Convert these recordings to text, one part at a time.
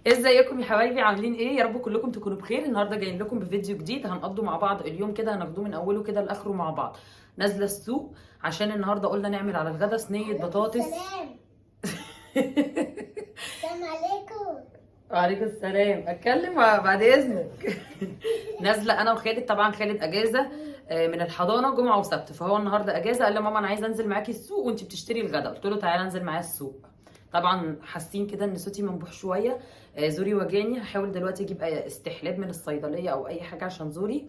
ازيكم يا حبايبي؟ عاملين ايه؟ يا رب كلكم تكونوا بخير. النهارده جايين لكم بفيديو جديد هنقضوا مع بعض اليوم كده، هناخدوه من اوله كده لاخره مع بعض. نازله السوق عشان النهارده قلنا نعمل على الغدا صينية بطاطس. السلام. السلام عليكم. وعليكم السلام. اتكلم بعد اذنك. نازله انا وخالد، طبعا خالد اجازه من الحضانة جمعه وسبت، فهو النهارده اجازه. قال لي ماما انا عايز انزل معاكي السوق وانت بتشتري الغدا. قلت له تعالى انزل معايا السوق. طبعا حاسين كده ان صوتي منبوح شويه، زوري وجاني. هحاول دلوقتي اجيب استحلاب من الصيدلية او اي حاجة عشان زوري.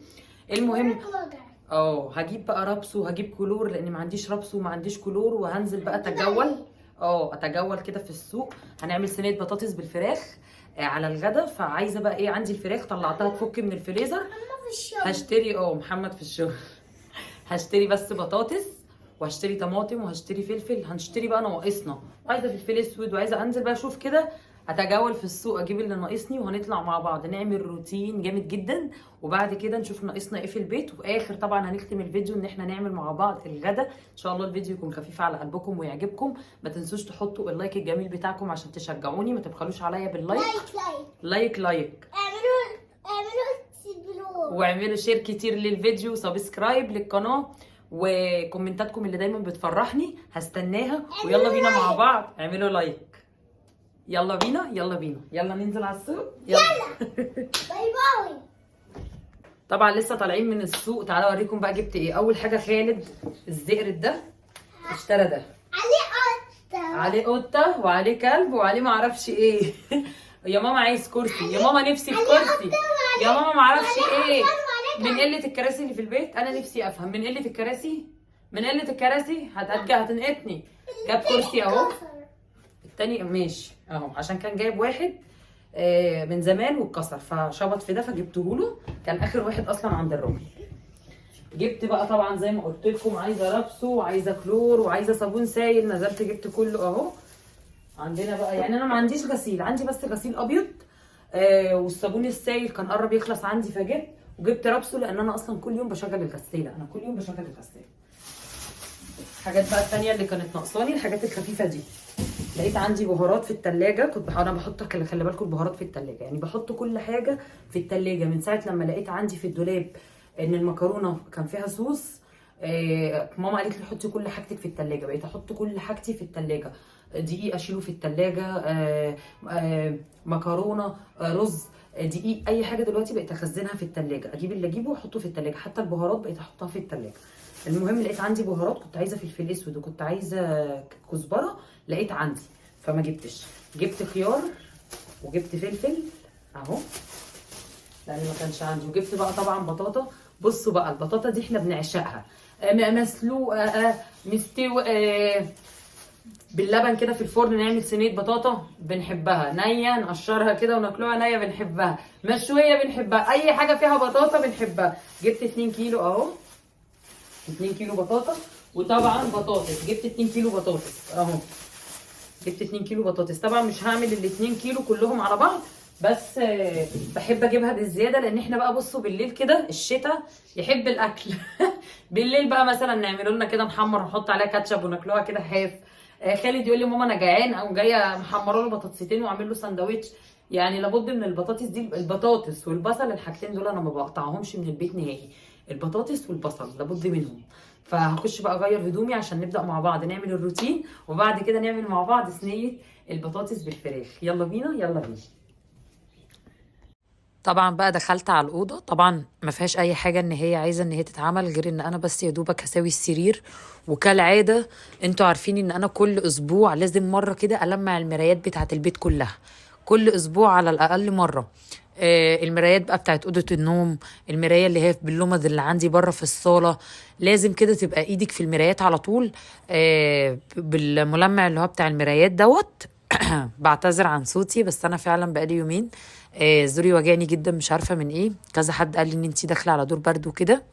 المهم وجع. هجيب بقى رابسو وهجيب كلور لان ما عنديش رابسو وما عنديش كلور، وهنزل بقى اتجول. اتجول كده في السوق. هنعمل صينية بطاطس بالفراخ على الغدا. فعايزه بقى ايه، عندي الفراخ طلعتها تفك من الفريزر. محمد في الشغل. هشتري محمد في الشغل. هشتري بس بطاطس وهشتري طماطم وهشتري فلفل، هنشتري بقى ناقصنا، وعايزه فلفل اسود، وعايزه انزل بقى اشوف كده، اتجول في السوق اجيب اللي ناقصني، وهنطلع مع بعض نعمل روتين جامد جدا، وبعد كده نشوف ناقصنا ايه في البيت. واخر طبعا هنختم الفيديو ان احنا نعمل مع بعض الغدا ان شاء الله. الفيديو يكون خفيف على قلبكم ويعجبكم. ما تنسوش تحطوا ال like الجميل بتاعكم عشان تشجعوني، ما تبخلوش عليا بال like. like like. like like. اعملوا explore. واعملوا share كتير للفيديو و subscribe للقناة، وكومنتاتكم اللي دايما بتفرحني هستناها. ويلا بينا مع like. بعض، اعملوا like. يلا بينا يلا بينا، يلا ننزل على السوق، يلا. bye bye. طبعا لسه طالعين من السوق. تعالوا اوريكم بقى جبت ايه. اول حاجة خالد الزئرد ده اشترى ده، عليه قطة. عليه قطة وعليه كلب وعليه معرفش ايه. يا ماما عايز كرسي، يا ماما نفسي في كرسي، يا ماما معرفش ايه. من قلة الكراسي اللي في البيت، انا نفسي افهم من قلة الكراسي، من قلة الكراسي هتنقطني. جاب كرسي اهو. التاني ماشي اهو، عشان كان جايب واحد من زمان واتكسر فشبط في ده فجبته له، كان اخر واحد اصلا عند الراجل. جبت بقى طبعا زي ما قلت لكم عايزه رابسو وعايزه كلور وعايزه صابون سايل، نزلت جبت كله اهو. عندنا بقى يعني انا ما عنديش غسيل، عندي بس غسيل ابيض، والصابون السايل كان قرب يخلص عندي فجبت، وجبت رابسو لان انا اصلا كل يوم بشغل الغسالة، انا كل يوم بشغل الغسالة. الحاجات بقى التانية اللي كانت ناقصاني الحاجات الخفيفة دي، لقيت عندي بهارات في التلاجة. كنت انا بحط، خلي بالكم البهارات في التلاجة، يعني بحط كل حاجة في التلاجة من ساعة لما لقيت عندي في الدولاب ان المكرونه كان فيها صوص. ماما قالت لي حطي كل حاجتك في التلاجة، بقيت احط كل حاجتي في التلاجة. دقيق اشيله في التلاجة، مكرونه، رز، دقيق، اي حاجة دلوقتي بقيت اخزنها في التلاجة، اجيب اللي اجيبه واحطه في التلاجة، حتى البهارات بقيت احطها في التلاجة. المهم لقيت عندي بهارات، كنت عايزه فلفل اسود وكنت عايزه كزبره، لقيت عندي فما جبتش. جبت خيار وجبت فلفل اهو لان ما كانش عندي، وجبت بقى طبعا بطاطا. بصوا بقى البطاطا دي احنا بنعشقها، مسلوقة، مستوي، باللبن كده في الفرن، نعمل صينية بطاطا بنحبها نيه، نقشرها كده وناكلوها نيه بنحبها، مشوية بنحبها، اي حاجة فيها بطاطا بنحبها. جبت 2 كيلو اهو، 2 كيلو بطاطا، وطبعا بطاطس جبت 2 كيلو بطاطس اهو، جبت 2 كيلو بطاطس. طبعا مش هعمل ال 2 كيلو كلهم على بعض، بس بحب اجيبها بالزيادة، لان احنا بقى بصوا بالليل كده الشتاء يحب الاكل. بالليل بقى مثلا نعمله لنا كده نحمر ونحط عليها كاتشب وناكلوها كده حاف. خالد يقول لي ماما انا جعان، او جاية محمرة له بطاطستين واعمل له سندوتش. يعني لابد من البطاطس دي، البطاطس والبصل الحاجتين دول انا ما بقطعهمش من البيت نهائي، البطاطس والبصل لابد منهم. فهخش بقى اغير هدومي عشان نبدا مع بعض نعمل الروتين، وبعد كده نعمل مع بعض صينية البطاطس بالفراخ. يلا بينا يلا بينا. طبعا بقى دخلت على الاوضة، طبعا ما فيهاش اي حاجة ان هي عايزه ان هي تتعمل، غير ان انا بس يا دوبك هساوي السرير. وكالعادة انتوا عارفين ان انا كل اسبوع لازم مرة كده المع المرايات بتاعه البيت كلها، كل اسبوع على الاقل مرة. المرايات بقى بتاعت اوضة النوم، المراية اللي هي باللمض اللي عندي بره في الصاله، لازم كده تبقى ايدك في المرايات على طول، بالملمع اللي هو بتاع المرايات دوت. بعتذر عن صوتي بس انا فعلا بقالي يومين، زوري وجعني جدا، مش عارفه من ايه. كذا حد قال لي ان انتي داخله على دور برد وكده،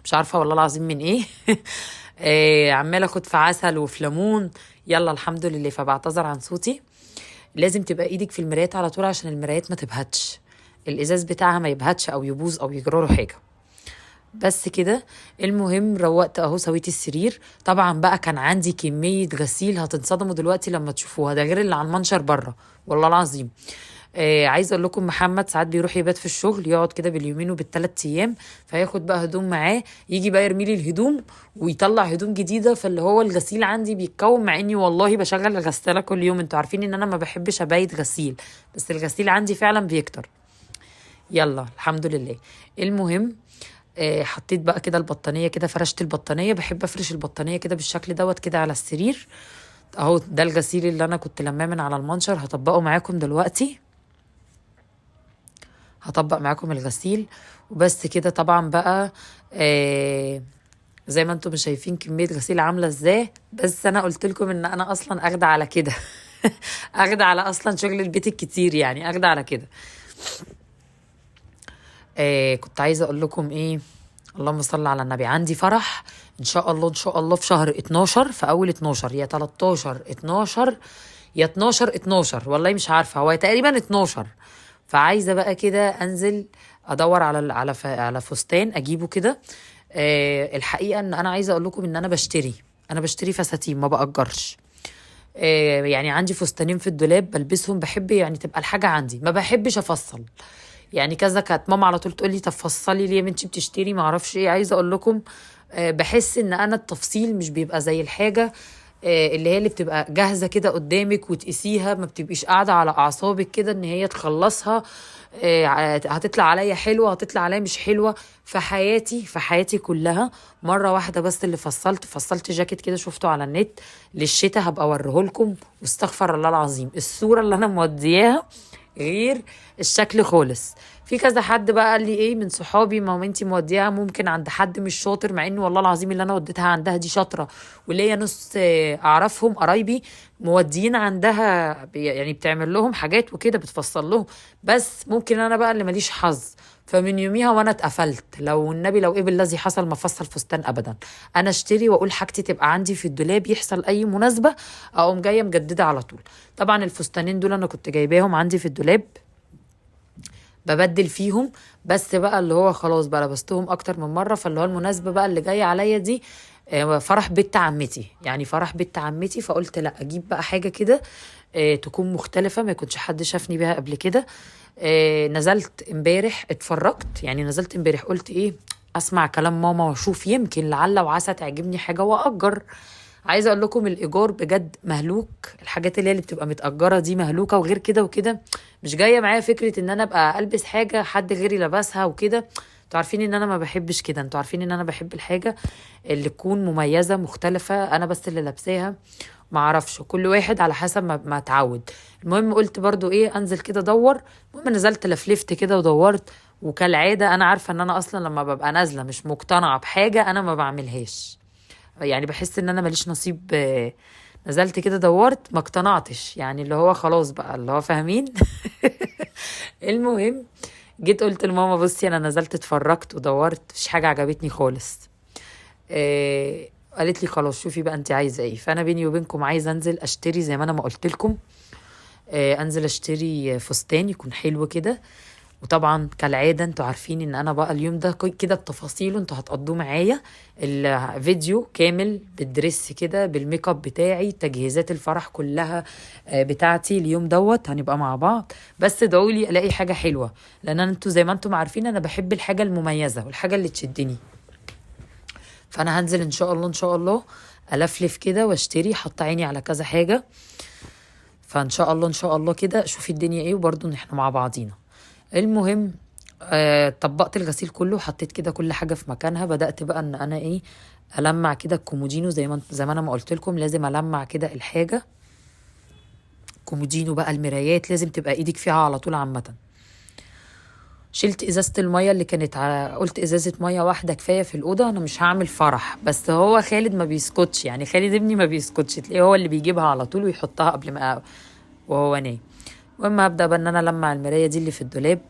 مش عارفه والله العظيم من ايه. عماله اخد في عسل وفي ليمون، يلا الحمد لله. فبعتذر عن صوتي. لازم تبقى ايدك في المرايات على طول عشان المرايات ما تبهتش، الازاز بتاعها ما يبهتش او يبوظ او يجراله حاجة. بس كده. المهم روقت اهو، سويت السرير. طبعا بقى كان عندي كمية غسيل هتنصدموا دلوقتي لما تشوفوها، ده غير اللي على المنشر بره والله العظيم. عايزه اقول لكم محمد ساعات بيروح يبات في الشغل، يقعد كده باليومين وبالثلاث ايام، فياخد بقى هدوم معاه، يجي بقى يرمي لي الهدوم ويطلع هدوم جديدة، فاللي هو الغسيل عندي بيتكون، مع اني والله بشغل الغسالة كل يوم. انتوا عارفين ان انا ما بحبش ابيت غسيل، بس الغسيل عندي فعلا بيكتر. يلا الحمد لله. المهم حطيت بقى كده البطانيه كده، فرشت البطانيه، بحب افرش البطانيه كده بالشكل دوت كده على السرير اهو. ده الغسيل اللي انا كنت لماه من على المنشر، هطبقه معاكم دلوقتي، هطبق معاكم الغسيل وبس كده. طبعا بقى زي ما انتم شايفين كمية غسيل عاملة ازاي، بس انا قلت لكم ان انا اصلا اخده على كده اخده على اصلا شغل البيت الكتير، يعني اخده على كده. كنت عايزة اقول لكم ايه، اللهم صل على النبي. عندي فرح ان شاء الله، ان شاء الله في شهر 12، في اول 12، يا 13 12 يا 12 12، والله مش عارفة، هو تقريبا 12. فعايزة بقى كده انزل ادور على على على فستان اجيبه كده. الحقيقة ان انا عايزة اقول لكم ان انا بشتري فساتين، ما بأجرش. يعني عندي فستانين في الدولاب بلبسهم، بحب يعني تبقى الحاجة عندي، ما بحبش افصل. يعني كذا كانت ماما على طول تقول لي طب فصلي ليه ما انتي بتشتري ما اعرفش ايه. عايزه اقول لكم بحس ان انا التفصيل مش بيبقى زي الحاجة اللي هي اللي بتبقى جاهزة كده قدامك وتقيسيها، ما بتبقيش قاعدة على اعصابك كده ان هي تخلصها، هتطلع عليا حلوة هتطلع عليا مش حلوة. في حياتي كلها مرة واحدة بس اللي فصلت جاكيت كده شفته على النت للشتاء، هبقى اوريهولكم. واستغفر الله العظيم، الصورة اللي انا مودياها غير الشكل خالص. في كذا حد بقى قال لي ايه من صحابي، ما انتي موديها ممكن عند حد مش شاطر، مع انه والله العظيم اللي انا وديتها عندها دي شاطرة، وليا نص اعرفهم قرايبي موديين عندها، يعني بتعمل لهم حاجات وكده، بتفصل لهم، بس ممكن انا بقى اللي ماليش حظ. فمن يوميها وانا اتقفلت، لو النبي لو ايه بالذي حصل ما فصل فستان ابدا. انا اشتري واقول حاجتي تبقى عندي في الدولاب، يحصل اي مناسبة اقوم جاية مجدده على طول. طبعا الفستانين دول انا كنت جايباهم عندي في الدولاب ببدل فيهم، بس بقى اللي هو خلاص بقى لبستهم اكتر من مرة. فاللي هو المناسبة بقى اللي جاية عليا دي فرح بنت عمتي، يعني فرح بنت عمتي، فقلت لا اجيب بقى حاجة كده تكون مختلفة ما يكونش حد شافني بيها قبل كده. نزلت امبارح اتفرجت، يعني نزلت امبارح قلت ايه، اسمع كلام ماما واشوف يمكن لعل وعسى تعجبني حاجة واجر. عايزه اقول لكم الايجار بجد مهلوك، الحاجات اللي هي اللي بتبقى متاجره دي مهلوكه. وغير كده وكده مش جاية معايا فكرة ان انا ابقى البس حاجة حد غيري لبسها وكده. انتوا عارفين ان انا ما بحبش كده، انتوا عارفين ان انا بحب الحاجة اللي تكون مميزة مختلفة، انا بس اللي لابساها، ما اعرفش كل واحد على حسب ما اتعود. المهم قلت برضو ايه، انزل كده ادور. المهم نزلت لفلفت كده ودورت، وكالعادة انا عارفه ان انا اصلا لما ببقى نازله مش مقتنعة بحاجة انا ما بعملهاش، يعني بحس ان انا ماليش نصيب. نزلت كده دورت ما اقتنعتش، يعني اللي هو خلاص بقى اللي هو فاهمين. المهم جيت قلت لماما بصي انا نزلت اتفرجت ودورت مفيش حاجة عجبتني خالص. قالت لي خلاص شوفي بقى انت عايزه ايه. فانا بيني وبينكم عايزه انزل اشتري زي ما انا ما قلت لكم، انزل اشتري فستان يكون حلو كده. وطبعا كالعادة انتوا عارفين ان انا بقى اليوم ده كده بتفاصيله انتوا هتقضوه معايا، الفيديو كامل بال dress كده بالميك اب بتاعي، تجهيزات الفرح كلها بتاعتي اليوم دوت هنبقى مع بعض. بس ادعوا لي الاقي حاجة حلوة، لان انتوا زي ما انتم عارفين انا بحب الحاجة المميزة والحاجة اللي تشدني. فانا هنزل ان شاء الله ان شاء الله الفلف كده واشتري، حاطه عيني على كذا حاجة. فان شاء الله ان شاء الله كده شوفي الدنيا ايه، وبرده احنا مع بعضينا. المهم طبقت الغسيل كله، حطيت كده كل حاجة في مكانها. بدات بقى ان انا ايه المع كده الكومودينو، زي ما انا ما قلت لكم لازم المع كده الحاجة. كومودينو بقى المرايات لازم تبقى ايدك فيها على طول. عامة شلت ازازة المية اللي كانت على، قلت ازازة مية واحدة كفاية في الاوضة، انا مش هعمل فرح. بس هو خالد ما بيسكتش، يعني خالد ابني ما بيسكتش، تلاقيه هو اللي بيجيبها على طول ويحطها قبل ما وهو نايم. المهم هبدا بقى ان انا المع المراية دي اللي في الدولاب.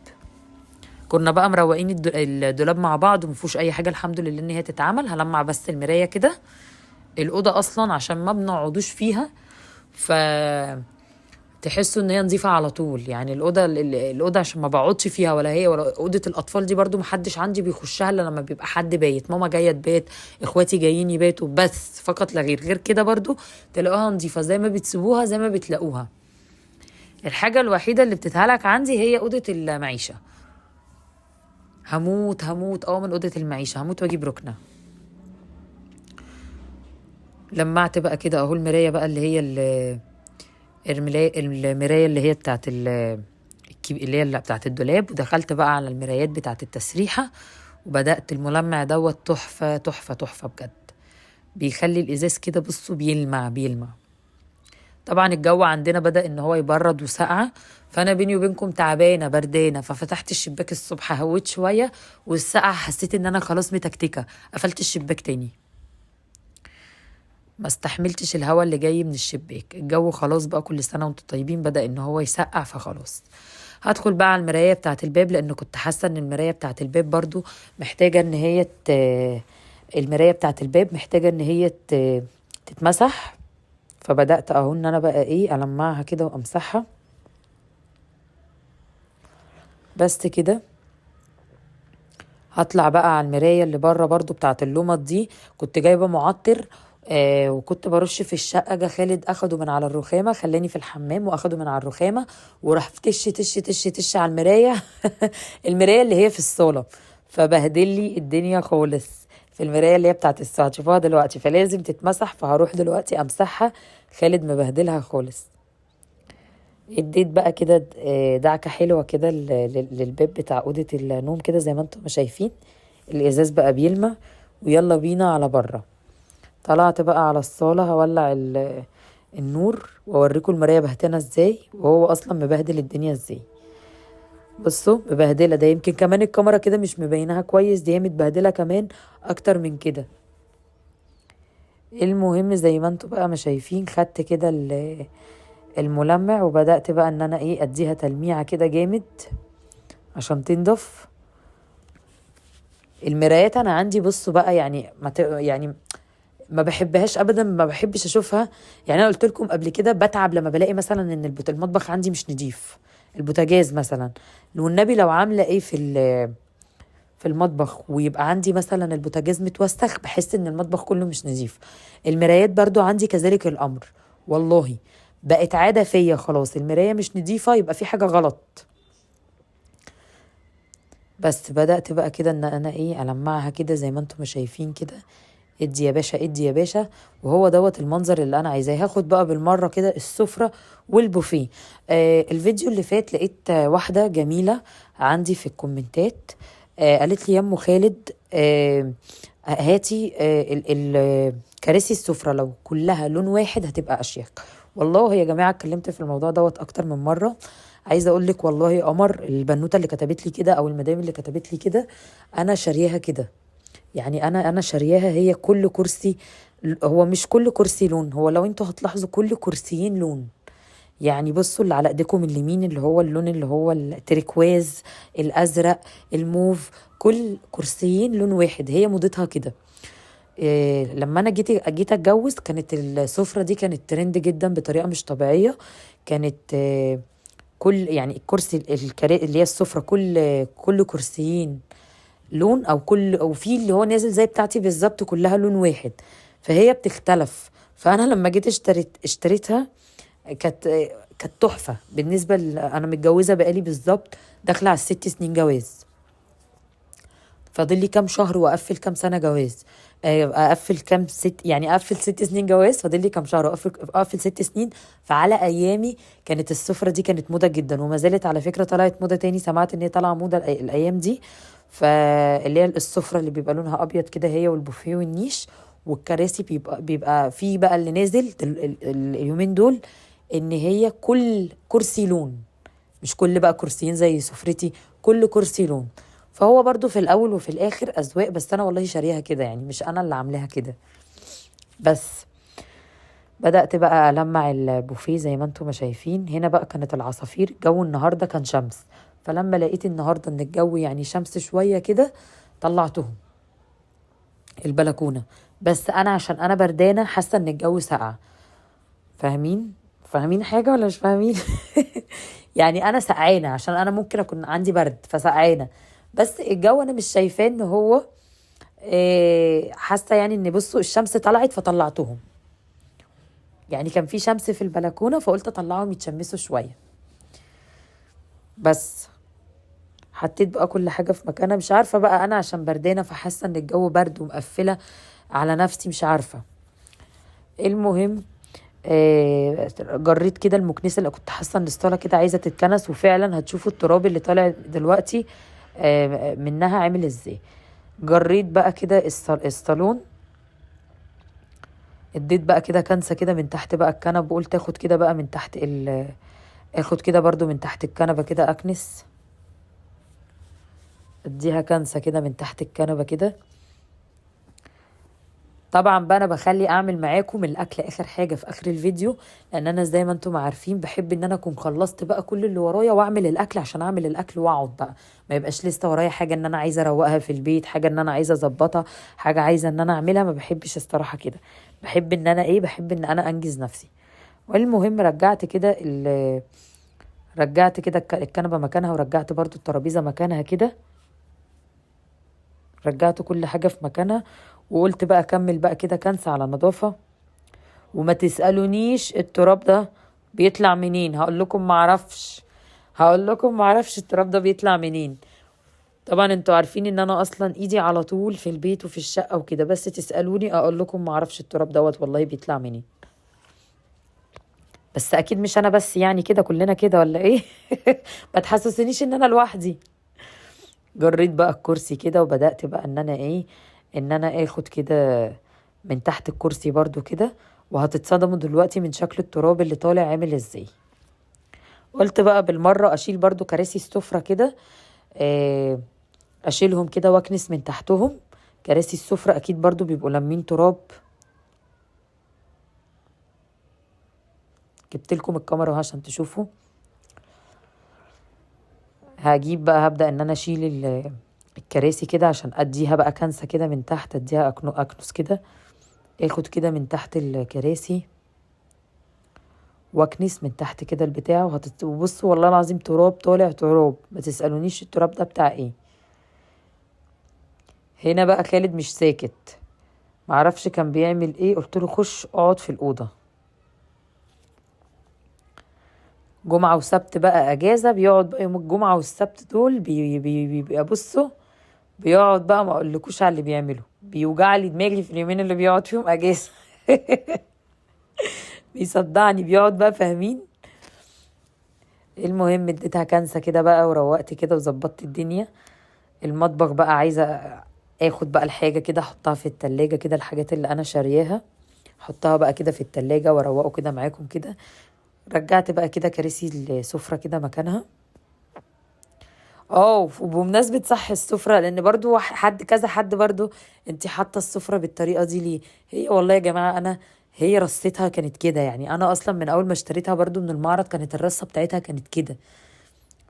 كنا بقى مروقين الدولاب مع بعض ومفيهوش اي حاجة الحمد لله ان هي تتعمل. هلمع بس المراية كده. الاوضة اصلا عشان ما بنقعدوش فيها ف تحسوا ان هي نظيفة على طول، يعني الاوضة عشان ما بقعدش فيها، ولا هي ولا اوضة الاطفال دي برضو محدش عندي بيخشها الا لما بيبقى حد بايت، ماما جاية تبات، اخواتي جايين يباتوا، بس فقط لا غير. غير كده برضو تلاقوها نظيفة زي ما بتسيبوها زي ما بتلاقوها. الحاجة الوحيدة اللي بتتهلك عندي هي اوضة المعيشة. هموت هموت من اوضة المعيشة، هموت واجيب ركنه. لمعت بقى كده اهو المراية بقى اللي هي المراية اللي هي بتاعت اللي هي بتاعت الدولاب. ودخلت بقى على المرايات بتاعت التسريحه، وبدات الملمع دوت تحفة تحفة تحفة بجد، بيخلي الازاز كده بصوا بيلمع بيلمع. طبعا الجو عندنا بدأ ان هو يبرد وسقعة، فانا بيني وبينكم تعبانة بردانه، ففتحت الشباك الصبح هويت شوية، والسقعه حسيت ان انا خلاص متكتكه، قفلت الشباك تاني، ما استحملتش الهواء اللي جاي من الشباك. الجو خلاص بقى كل سنة وانتم طيبين بدأ ان هو يسقع، فخلاص هدخل بقى على المراية بتاعه الباب، لان كنت حاسه ان المراية بتاعه الباب برضو محتاجه ان هي المراية بتاعه الباب محتاجه ان هي تتمسح. فبدأت اهو ان انا بقى ايه المعها كده وامسحها بس كده. هطلع بقى على المراية اللي بره برضو بتاعه اللمض دي، كنت جايبه معطر وكنت برش في الشقة، جه خالد اخده من على الرخامه، خلاني في الحمام واخده من على الرخامه وراح تش تش تش تش على المراية المراية اللي هي في الصاله، فبهدل لي الدنيا خالص في المراية اللي هي بتاعت الصاله، هتشوفوها دلوقتي، فلازم تتمسح، فهروح دلوقتي امسحها. خالد مبهدلها خالص. اديت بقى كده دعكه حلوة كده للباب بتاع اوضة النوم كده زي ما انتم شايفين، الازاز بقى بيلمع. ويلا بينا على بره. طلعت بقى على الصاله هولع النور واوريكم المراية بهتانه ازاي، وهو اصلا مبهدل الدنيا ازاي. بصوا مبهدله، ده يمكن كمان الكاميرا كده مش مبيناها كويس، دي هي متبهدله كمان اكتر من كده. المهم زي ما انتم بقى ما شايفين، خدت كده الملمع وبدأت بقى ان انا ايه اديها تلميعه كده جامد عشان تنضف المرايات. انا عندي بصوا بقى يعني ما يعني ما بحبهاش ابدا، ما بحبش اشوفها. يعني انا قلت لكم قبل كده بتعب لما بلاقي مثلا ان المطبخ عندي مش نضيف، البوتاجاز مثلا، والنبي لو عامله ايه في المطبخ ويبقى عندي مثلا البوتاجاز متوسخ، بحس ان المطبخ كله مش نظيف. المرايات برضو عندي كذلك الامر، والله بقت عادة فيا خلاص، المراية مش نظيفة يبقى في حاجة غلط. بس بدات بقى كده ان انا ايه المعها كده زي ما انتم شايفين كده، ادي يا باشا ادي يا باشا، وهو دوت المنظر اللي انا عايزاه. هاخد بقى بالمرة كده السفرة والبوفيه. الفيديو اللي فات لقيت واحدة جميلة عندي في الكومنتات، قالت لي يا ام خالد هاتي كراسي السفرة لو كلها لون واحد هتبقى اشيك. والله يا جماعة اتكلمت في الموضوع دوت اكتر من مرة، عايزه اقول لك والله يا قمر البنوته اللي كتبت لي كده او المدام اللي كتبت لي كده انا شارياها كده، يعني انا شارياها هي كل كرسي، هو مش كل كرسي لون، هو لو انتوا هتلاحظوا كل كرسيين لون. يعني بصوا اللي على ايديكم اليمين اللي هو اللون اللي هو التريكواز، الازرق، الموف، كل كرسيين لون واحد، هي موضتها كده. لما انا جيت اتجوز كانت السفرة دي كانت ترند جدا بطريقة مش طبيعية، كانت كل يعني الكرسي اللي هي السفرة كل كرسيين لون، او كل او في اللي هو نازل زي بتاعتي بالظبط كلها لون واحد، فهي بتختلف. فانا لما جيت اشتريتها كانت تحفة بالنسبة انا متجوزة بقالي بالظبط داخله على 6 سنين جواز، فاضل لي كام شهر واقفل كام سنة جواز، اقفل كام ست، يعني اقفل 6 سنين جواز، فاضل لي كام شهر واقفل 6 سنين. فعلى ايامي كانت السفرة دي كانت موضة جدا، وما زالت على فكرة طلعت موضة تاني، سمعت ان هي طالعه موضة الايام دي، فاللي هي السفرة اللي بيبقى لونها ابيض كده هي والبوفيه والنيش والكراسي، بيبقى في بقى اللي نازل اليومين دول ان هي كل كرسي لون، مش كل بقى كرسيين زي سفرتي، كل كرسي لون. فهو برضو في الاول وفي الاخر اذواق، بس انا والله شاريها كده، يعني مش انا اللي عاملاها كده. بس بدأت بقى ألمع البوفيه زي ما انتم ما شايفين. هنا بقى كانت العصافير، الجو النهارده كان شمس، فلما لقيت النهارده ان الجو يعني شمس شوية كده طلعتهم البلكونه، بس انا عشان انا بردانه حاسه ان الجو ساقع. فاهمين حاجة ولا مش فاهمين؟ يعني انا سقعانه عشان انا ممكن اكون عندي برد فسقعانه، بس الجو انا مش شايفاه ان هو حاسه يعني ان بصوا الشمس طلعت فطلعتهم، يعني كان في شمس في البلكونه فقلت اطلعهم يتشمسوا شوية. بس حطيت بقى كل حاجة في مكانها. مش عارفة بقى أنا عشان بردانة فحاسة إن الجو برد ومقفلة على نفسي، مش عارفة. المهم جريت كده المكنسة اللي كنت حاسة إن الصالة كده عايزة تتكنس، وفعلا هتشوفوا التراب اللي طالع دلوقتي منها عامل إزاي. جريت بقى كده الصالون، اديت بقى كده كنسة كده من تحت بقى الكنب، وقلت اخد كده بقى من تحت اخد كده برضو من تحت الكنبة كده اكنس، اديها كنسة كده من تحت الكنبة كده. طبعا بقى انا بخلي اعمل معاكم الاكل اخر حاجة في اخر الفيديو، لان انا زي ما انتم عارفين بحب ان انا اكون خلصت بقى كل اللي ورايا واعمل الاكل، عشان اعمل الاكل واقعد بقى ما يبقاش لسه ورايا حاجة ان انا عايزة اروقها في البيت، حاجة ان انا عايزة اظبطها، حاجة عايزة ان انا اعملها. ما بحبش الصراحة كده، بحب ان انا ايه، بحب ان انا انجز نفسي. والمهم رجعت كده رجعت كده الكنبة مكانها، ورجعت برضو الترابيزة مكانها كده، رجعت كل حاجة في مكانها. وقلت بقى اكمل بقى كده كنسة على نظافة. وما تسألونيش التراب ده بيطلع منين، هقول لكم معرفش، هقول لكم معرفش التراب ده بيطلع منين. طبعا انتوا عارفين ان انا اصلا ايدي على طول في البيت وفي الشقة وكده، بس تسألوني اقول لكم معرفش التراب دوت والله بيطلع منين. بس اكيد مش انا بس يعني كده، كلنا كده ولا ايه؟ ما تحسسنيش ان انا لوحدي. جريت بقى الكرسي كده وبدأت بقى ان انا ايه، ان انا اخد كده من تحت الكرسي برضو كده. وهتتصدموا دلوقتي من شكل التراب اللي طالع عامل ازاي. قلت بقى بالمرة اشيل برضو كراسي السفرة كده، اشيلهم كده واكنس من تحتهم. كراسي السفرة اكيد برضو بيبقوا لامين تراب. جبت لكم الكاميرا اهو عشان تشوفوا. هجيب بقى، هبدأ ان انا اشيل الكراسي كده عشان اديها بقى كنسة كده من تحت، اديها اكنس كده، اخد كده من تحت الكراسي واكنس من تحت كده البتاع. وبصوا والله العظيم تراب طالع تراب، ما تسألونيش التراب ده بتاع ايه. هنا بقى خالد مش ساكت، معرفش كان بيعمل ايه، قلت له خش اقعد في الأوضة. جمعة وسبت بقى اجازة، بيقعد بقى يوم الجمعة والسبت دول بيبقى بصوا بيقعد بقى ما اقولكوش على اللي بيعمله، بيوجع لي دماغي في اليومين اللي بيقعد فيهم اجازة. بيصدعني، بيقعد بقى فاهمين. المهم اديتها كنسة كده بقى وروقت كده وظبطت الدنيا. المطبخ بقى عايزة اخد بقى الحاجة كده احطها في التلاجة كده، الحاجات اللي انا شارياها احطها بقى كده في التلاجة واروقه كده معاكم كده. رجعت بقى كده كراسي السفرة كده مكانها. وبمناسبة صح السفرة، لأن برضو حد كذا حد برضو انتي حاطة السفرة بالطريقة دي ليه؟ هي والله يا جماعة أنا هي رصتها كانت كده، يعني أنا أصلا من أول ما اشتريتها برضو من المعرض كانت الرصة بتاعتها كانت كده،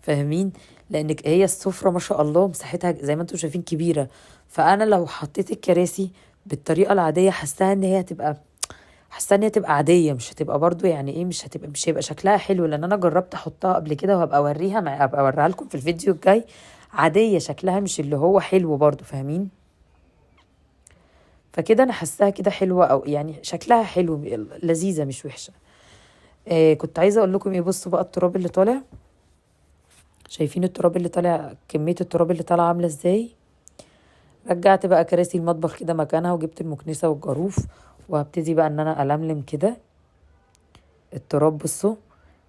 فاهمين؟ لأن هي السفرة ما شاء الله مساحتها زي ما انتم شايفين كبيرة، فأنا لو حطيت الكراسي بالطريقة العادية حاساها إن هي هتبقى، حاسه ان هي تبقى عادية، مش هتبقى برضو يعني ايه، مش هتبقى، مش هيبقى شكلها حلو. لان انا جربت احطها قبل كده وهبقى اوريها مع، هبقى اوريها لكم في الفيديو الجاي. عادية شكلها مش اللي هو حلو برضو، فاهمين؟ فكده انا حاساها كده حلوة، او يعني شكلها حلو، لذيذة مش وحشة. كنت عايزه اقول لكم ايه، بصوا بقى التراب اللي طالع، شايفين التراب اللي طالع، كمية التراب اللي طالعه عامله ازاي. رجعت بقى كراسي المطبخ كده مكانها، وجبت المكنسة والجاروف، وهبتدي بقى ان انا الملم كده التراب. بصوا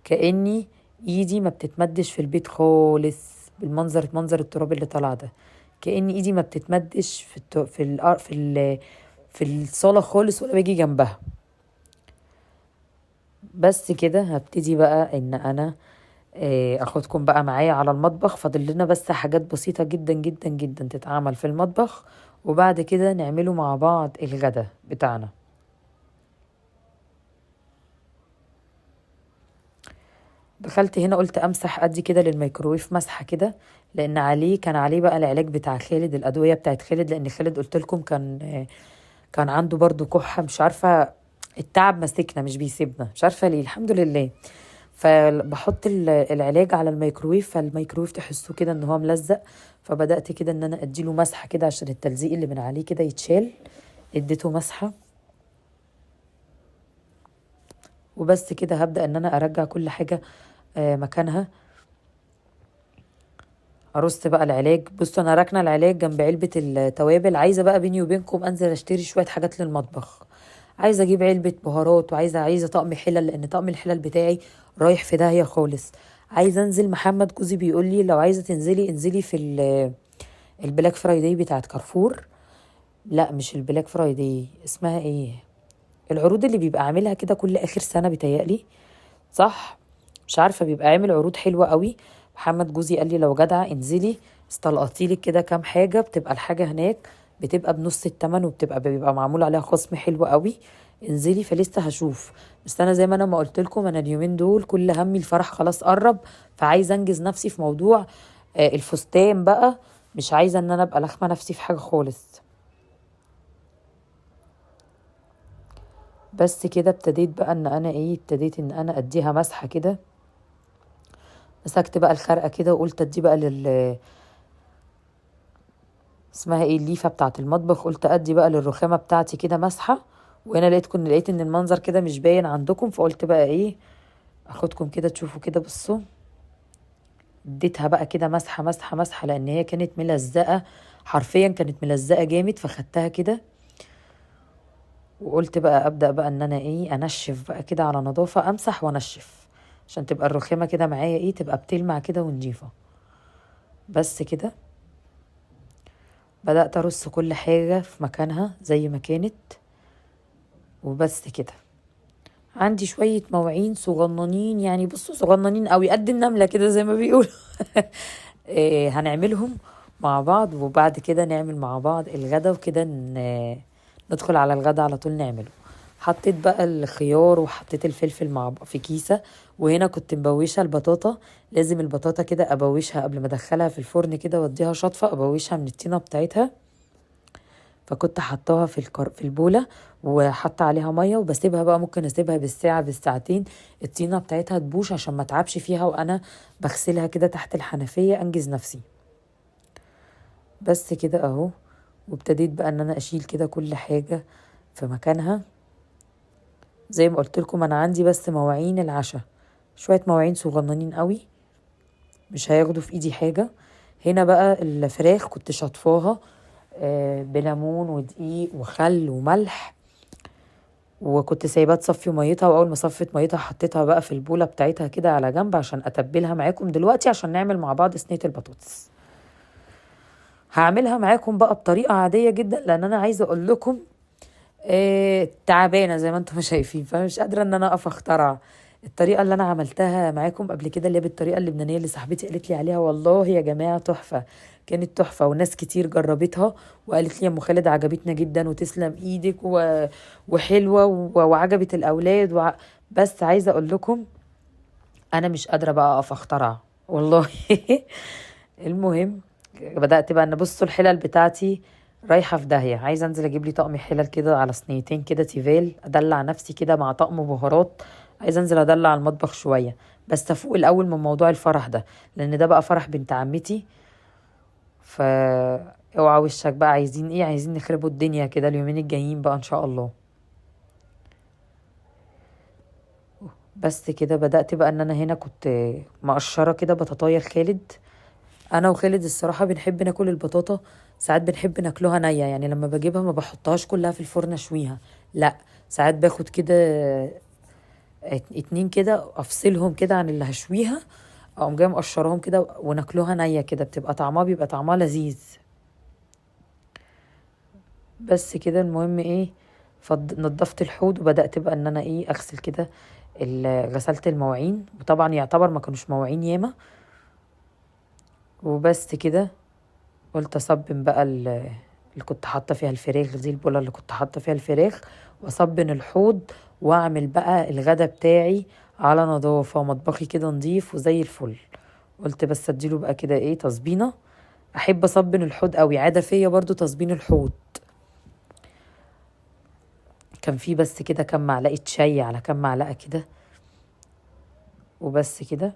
كأني ايدي ما بتتمدش في البيت خالص بالمنظر، منظر التراب اللي طالع ده، كأن ايدي ما بتتمدش في الصالة خالص ولا باجي جنبها. بس كده هبتدي بقى ان انا اخدكم بقى معايا على المطبخ. فاضل لنا بس حاجات بسيطة جدا جدا جدا تتعمل في المطبخ، وبعد كده نعمله مع بعض الغدا بتاعنا. دخلت هنا قلت امسح ادي كده للميكروويف مسحه كده، لان كان عليه بقى العلاج بتاع خالد، الادوية بتاعت خالد، لان خالد قلت لكم كان عنده برضو كحه، مش عارفه التعب ماسكنا مش بيسيبنا، مش عارفه ليه، الحمد لله. فبحط العلاج على الميكروويف، فالميكروويف تحسوه كده ان هو ملزق، فبدات كده ان انا اديله مسحه كده عشان التلزيق اللي من عليه كده يتشال. اديته مسحه وبس كده. هبدا ان انا ارجع كل حاجة مكانها. ارص بقى العلاج. بصوا انا راكنه العلاج جنب علبة التوابل، عايزه بقى بيني وبينكم انزل اشتري شوية حاجات للمطبخ. عايزه اجيب علبة بهارات، وعايزه طقم حلل، لان طقم الحلل بتاعي رايح في داهية خالص. عايزه انزل، محمد جوزي بيقول لي لو عايزه تنزلي انزلي في ال Black Friday بتاعت كارفور. لا مش ال Black Friday، اسمها ايه العروض اللي بيبقى عاملها كده كل اخر سنة بيتهيألي، صح؟ مش عارفه، بيبقى عامل عروض حلوة قوي. محمد جوزي قال لي لو جدعه انزلي استلقطي لك كده كام حاجة، بتبقى الحاجة هناك بتبقى بنص الثمن، بيبقى معمول عليها خصم حلو قوي، انزلي. فلسه هشوف، بس انا زي ما انا ما قلت لكم انا اليومين دول كل همي الفرح خلاص قرب، فعايزه انجز نفسي في موضوع الفستان بقى، مش عايزه ان انا ابقى لخمه نفسي في حاجة خالص. بس كده ابتديت بقى ان انا ايه، ابتديت ان انا اديها مسحه كده، مسكت بقى الخرقة كده وقلت ادي بقى لل اسمها ايه الليفه بتاعه المطبخ، قلت ادي بقى للرخامه بتاعتي كده مسحه. وهنا لقيت ان المنظر كده مش باين عندكم، فقلت بقى ايه اخدكم كده تشوفوا كده. بصوا اديتها بقى كده مسحه مسحه مسحه، لان هي كانت ملزقه حرفيا، كانت ملزقه جامد، فخدتها كده وقلت بقى ابدا بقى ان انا ايه انشف بقى كده على نظافة، امسح وانشف عشان تبقى الرخامه كده معايا ايه، تبقى بتلمع كده ونضيفه. بس كده بدات ارص كل حاجة في مكانها زي ما كانت. وبس كده عندي شوية مواعين صغننين، يعني بصوا صغننين قوي قد النملة كده زي ما بيقولوا. هنعملهم مع بعض، وبعد كده نعمل مع بعض الغدا وكده، ندخل على الغدا على طول نعمله. حطيت بقى الخيار وحطيت الفلفل مع في كيسة، وهنا كنت مبوشة البطاطا، لازم البطاطا كده ابوشها قبل ما ادخلها في الفرن كده واديها شطفة، ابوشها من الطينة بتاعتها. فكنت حطاها في البولة وحط عليها مية، وبسيبها بقى، ممكن اسيبها بالساعة بالساعتين الطينة بتاعتها تبوش عشان ما اتعبش فيها وانا بغسلها كده تحت الحنفية، انجز نفسي. بس كده اهو. وابتديت بقى ان انا اشيل كده كل حاجة في مكانها. زي ما قلت لكم انا عندي بس مواعين العشاء، شوية مواعين صغننين قوي مش هياخدوا في ايدي حاجة. هنا بقى الفراخ كنت شطفاها، بليمون ودقيق وخل وملح، وكنت سايباها تصفي ميتها، واول ما صفت ميتها حطيتها بقى في البوله بتاعتها كده على جنب عشان اتبلها معاكم دلوقتي، عشان نعمل مع بعض صينية البطاطس. هعملها معاكم بقى بطريقة عادية جدا، لان انا عايزه اقول لكم تعبانة زي ما انتم شايفين، فمش قادرة ان انا اقف اخترع الطريقة اللي انا عملتها معاكم قبل كده، اللي هي بالطريقة اللبنانية اللي صاحبتي قالت لي عليها. والله يا جماعة تحفة، كانت تحفة، وناس كتير جربتها وقالت لي يا ام خالد عجبتنا جدا وتسلم ايدك وحلوه وعجبت الاولاد بس عايزه اقول لكم انا مش قادرة بقى اقف اخترع والله. المهم بدات بقى ان بصوا الحلل بتاعتي رايحة في داهية، عايزه انزل اجيب لي طقم حلل كده على صينيتين كده تيفال، ادلع نفسي كده مع طقم بهارات. عايزه انزل ادلع المطبخ شوية، بس افوق الاول من موضوع الفرح ده، لان ده بقى فرح بنت عمتي، فا اوعى وشك بقى، عايزين ايه، عايزين نخربوا الدنيا كده اليومين الجايين بقى ان شاء الله. بس كده بدأت بقى ان انا هنا كنت مقشرة كده بطاطاية لخالد. انا وخالد الصراحة بنحب ناكل البطاطا، ساعات بنحب ناكلوها نية، يعني لما بجيبها ما بحطهاش كلها في الفرن اشويها، لا ساعات باخد كده 2 كده افصلهم كده عن اللي هشويها، اقوم جاية مقشراهم كده وناكلوها نية كده، بيبقى طعمها لذيذ. بس كده. المهم ايه، نضفت الحوض وبدأت بقى ان انا ايه اغسل كده غسلت المواعين، وطبعا يعتبر ما كانوش مواعين ياما. وبس كده قلت اصبن بقى اللي كنت حاطه فيها الفراخ دي، البوله اللي كنت حاطه فيها الفراخ، واصبن الحوض واعمل بقى الغدا بتاعي على نظافة، مطبخي كده نظيف وزي الفل. قلت بس اديله بقى كده ايه تصبينه. احب اصبن الحوض قوي، عادة فيا برضو تصبين الحوض. كان في بس كده كام معلقه شاي على كام معلقه كده وبس كده.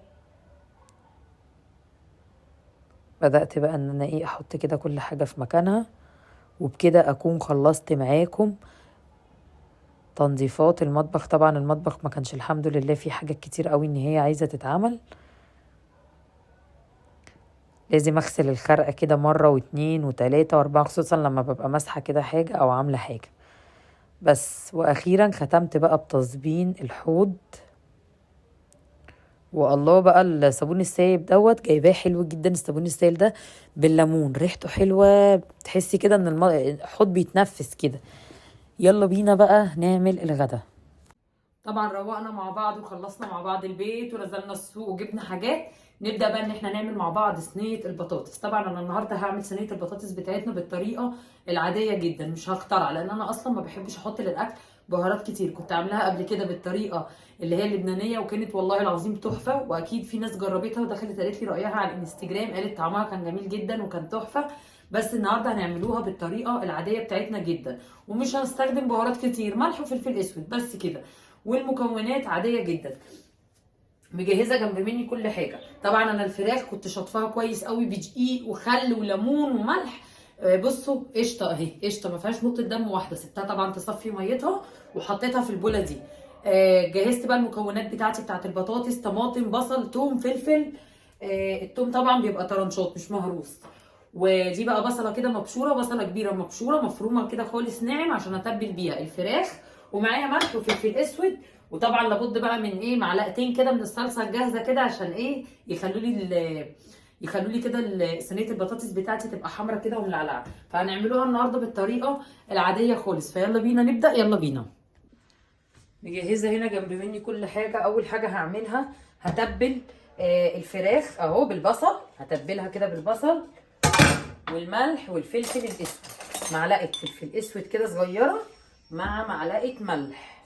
بدأت بقى ان انا ايه احط كده كل حاجة في مكانها، وبكده اكون خلصت معاكم تنظيفات المطبخ. طبعا المطبخ ما كانش الحمد لله فيه حاجات كتير قوي ان هي عايزة تتعمل. لازم اغسل الخرقة كده مرة واتنين وتلاتة واربعة، خصوصا لما ببقى ماسحة كده حاجة او عاملة حاجة. بس واخيرا ختمت بقى بتصبين الحوض. والله بقى الصابون السايب دوت جايباه حلو جدا، الصابون السايل ده بالليمون ريحته حلوة، تحسي كده ان الحوض بيتنفس كده. يلا بينا بقى نعمل الغدا. طبعا روقنا مع بعض وخلصنا مع بعض البيت ونزلنا السوق وجبنا حاجات. نبدا بقى ان احنا نعمل مع بعض صينية البطاطس. طبعا انا النهارده هعمل صينية البطاطس بتاعتنا بالطريقة العادية جدا، مش هخترع، لان انا اصلا ما بحبش احط للاكل بهارات كتير. كنت عاملاها قبل كده بالطريقة اللي هي اللبنانية وكانت والله العظيم تحفة، واكيد في ناس جربتها ودخلت قالت لي رايها على الانستجرام، قالت طعمها كان جميل جدا وكان تحفة. بس النهارده هنعملوها بالطريقة العادية بتاعتنا جدا، ومش هنستخدم بهارات كتير، ملح وفلفل اسود بس كده، والمكونات عادية جدا. مجهزة جنب مني كل حاجة. طبعا انا الفراخ كنت شطفاها كويس قوي بدقيق وخل وليمون وملح. بصوا قشطه اهي، قشطه ما فيهاش نقطة دم واحدة، سبتها طبعا تصفي ميتها وحطيتها في البوله دي. جهزت بقى المكونات بتاعتي بتاعت البطاطس، طماطم، بصل، توم، فلفل. التوم طبعا بيبقى طرنشات مش مهروس. ودي بقى بصله كده مبشوره، بصله كبيرة مبشوره مفرومه كده خالص ناعم عشان اتبل بيها الفراخ. ومعايا ملح وفلفل اسود، وطبعا لابد بقى من ايه، معلقتين كده من الصلصه الجاهزة كده عشان ايه، يخلوا لي كده صينية البطاطس بتاعتي تبقى حمرا كده وملعلعه. فهنعملوها النهارده بالطريقة العادية خالص. فيلا بينا نبدا، يلا بينا. مجهزة هنا جنب مني كل حاجة. اول حاجة هعملها هتبل الفراخ اهو بالبصل، هتبلها كده بالبصل والملح والفلفل الاسود، معلقه فلفل اسود كده صغيرة مع معلقه ملح.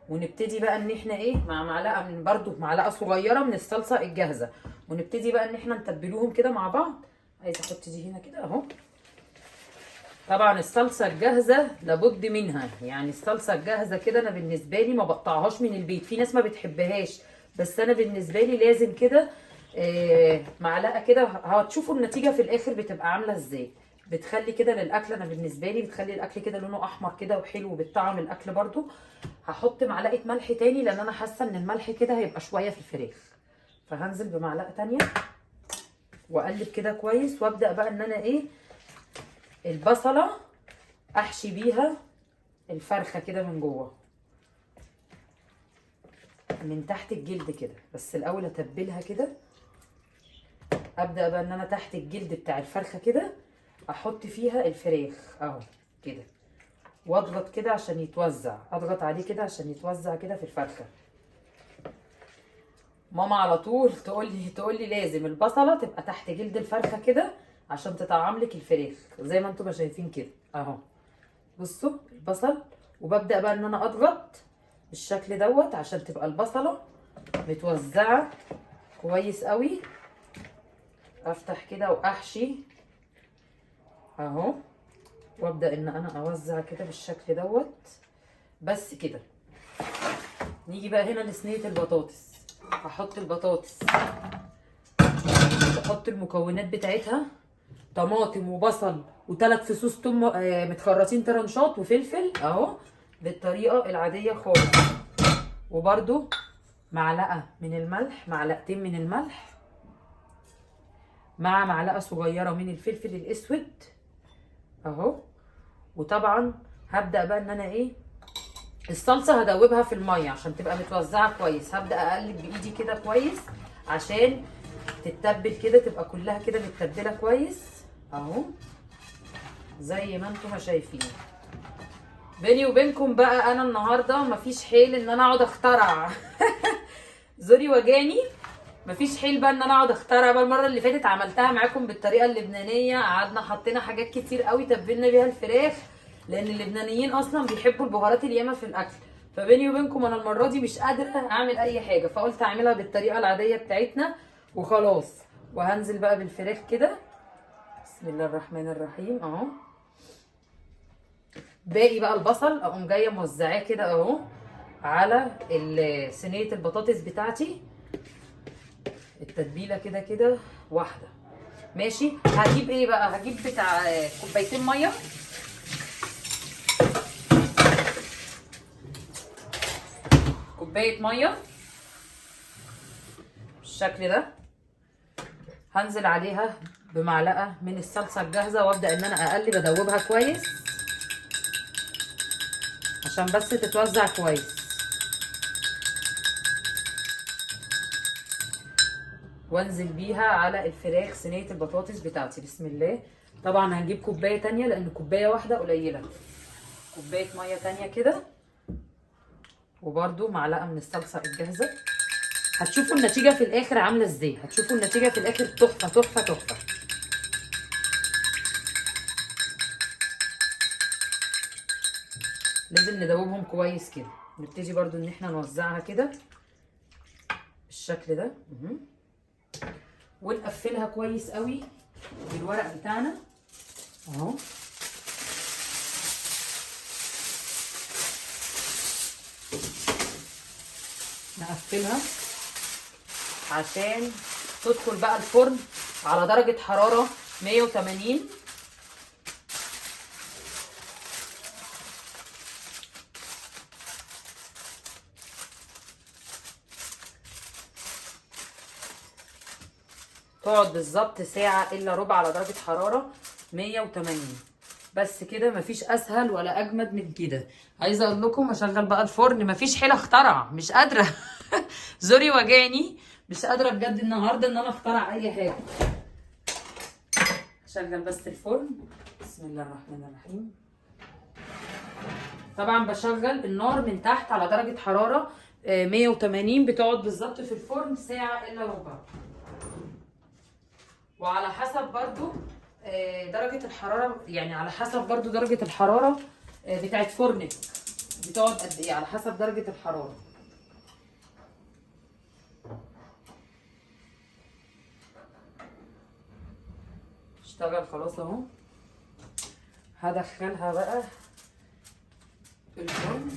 ونبتدي بقى ان احنا ايه، مع معلقه من برده معلقه صغيرة من الصلصه الجاهزة، ونبتدي بقى ان احنا نتبلوهم كده مع بعض. عايزه احط دي هنا كده اهو. طبعا الصلصه الجاهزة لابد منها، يعني الصلصه الجاهزة كده انا بالنسبة لي ما بقطعهاش من البيت، في ناس ما بتحبهاش، بس انا بالنسبة لي لازم كده معلقه كده. هتشوفوا النتيجة في الاخر بتبقى عامله ازاي. بتخلي كده للاكل، انا بالنسبة لي بتخلي الاكل كده لونه احمر كده وحلو بالطعم الاكل. برده هحط معلقه ملح تاني لان انا حاسه ان الملح كده هيبقى شوية في الفراخ، فهنزل بمعلقه تانية واقلب كده كويس. وابدا بقى ان انا ايه، البصله احشي بيها الفرخه كده من جوه من تحت الجلد كده، بس الاول اتبلها كده. ابدا بقى ان انا تحت الجلد بتاع الفرخه كده احط فيها الفراخ اهو كده، واضغط كده عشان يتوزع، اضغط عليه كده عشان يتوزع كده في الفرخه. ماما على طول تقول لي لازم البصله تبقى تحت جلد الفرخه كده عشان تطعم لك الفراخ زي ما انتم ما شايفين كده اهو. بصوا البصل، وببدا بقى ان انا اضغط بالشكل دوت عشان تبقى البصله متوزعة كويس قوي. افتح كده واحشي اهو، وابدا ان انا اوزع كده بالشكل دوت بس كده. نيجي بقى هنا لصينيه البطاطس. هحط البطاطس، بحط المكونات بتاعتها، طماطم وبصل وثلاث فصوص توم متخرطين طرنشات وفلفل اهو بالطريقة العادية خالص. وبرده معلقه من الملح، معلقتين من الملح مع معلقه صغيرة من الفلفل الاسود اهو. وطبعا هبدا بقى ان انا ايه، الصلصه هدوبها في المية عشان تبقى متوزعة كويس. هبدا اقلب بايدي كده كويس عشان تتبل كده، تبقى كلها كده متبله كويس اهو زي ما انتم ما شايفين. بيني وبينكم بقى انا النهارده مفيش حيل ان انا اقعد اخترع زوري وجاني، مفيش حيل بقى ان انا اقعد اخترع بقى. المرة اللي فاتت عملتها معاكم بالطريقة اللبنانية، قعدنا حطينا حاجات كتير قوي تبلنا بيها الفراخ، لان اللبنانيين اصلا بيحبوا البهارات الياما في الاكل. فبيني وبينكم انا المرة دي مش قادرة اعمل اي حاجة، فقلت اعملها بالطريقة العادية بتاعتنا وخلاص. وهنزل بقى بالفراخ كده، بسم الله الرحمن الرحيم اهو. باقي بقى البصل اقوم جاية موزعاه كده اهو على صينية البطاطس بتاعتي. التتبيله كده كده واحدة ماشي. هجيب ايه بقى، هجيب بتاع كوبايتين مية، كوباية مية بالشكل ده. هنزل عليها بمعلقه من الصلصه الجاهزة، وابدا ان انا اقلب ادوبها كويس عشان بس تتوزع كويس. وانزل بيها على الفراخ صينية البطاطس بتاعتي. بسم الله. طبعا هنجيب كوباية تانية لان كوباية واحدة قليله، كوباية مية تانية كده، وبرده معلقه من الصلصه الجاهزة. هتشوفوا النتيجة في الاخر عامله ازاي، هتشوفوا النتيجة في الاخر تحفة تحفة تحفة. لازم ندوبهم كويس كده. نبتدي برده ان احنا نوزعها كده بالشكل ده، ونقفلها كويس قوي بالورق بتاعنا اهو. نقفلها عشان تدخل بقى الفرن على درجة حرارة 180. تقعد بالظبط ساعة إلا ربع على درجة حرارة 180. بس كده، مفيش أسهل ولا أجمد من كده. عايزة أقول لكم أشغل بقى الفرن، مفيش حيلة اخترع، مش قادرة. زوري وجعني، مش قادرة بجد النهاردة إن أنا أخترع أي حاجة. أشغل بس الفرن. بسم الله الرحمن الرحيم. طبعا بشغل النار من تحت على درجة حرارة 180، بتقعد بالظبط في الفرن ساعة إلا ربع. وعلى حسب برضو درجة الحرارة، يعني على حسب برضو درجة الحرارة بتاعت فرنك بتقعد قد ايه، على حسب درجة الحرارة. اشتغل خلاص اهو. هدخلها بقى الفرن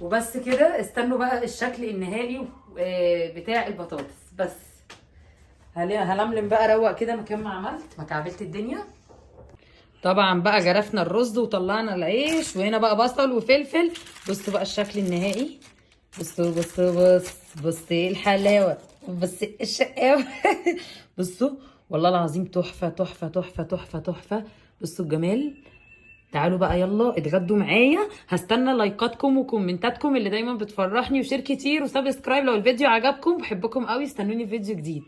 وبس كده. استنوا بقى الشكل النهائي بتاع البطاطس. بس هلملم بقى، روق كده مكان ما عملت، ما كعبلت الدنيا. طبعا بقى جرفنا الرز وطلعنا العيش، وهنا بقى بصل وفلفل. بصوا بقى الشكل النهائي، بصوا بصوا بص بص ايه الحلاوة، بص الشقاوة. بصوا والله العظيم تحفة تحفة تحفة تحفة تحفة. بصوا الجمال. تعالوا بقى يلا اتغدوا معايا. هستنى لايكاتكم وكومنتاتكم اللي دايما بتفرحني، و share كتير و subscribe لو الفيديو عجبكم. بحبكم قوي، استنوني في فيديو جديد.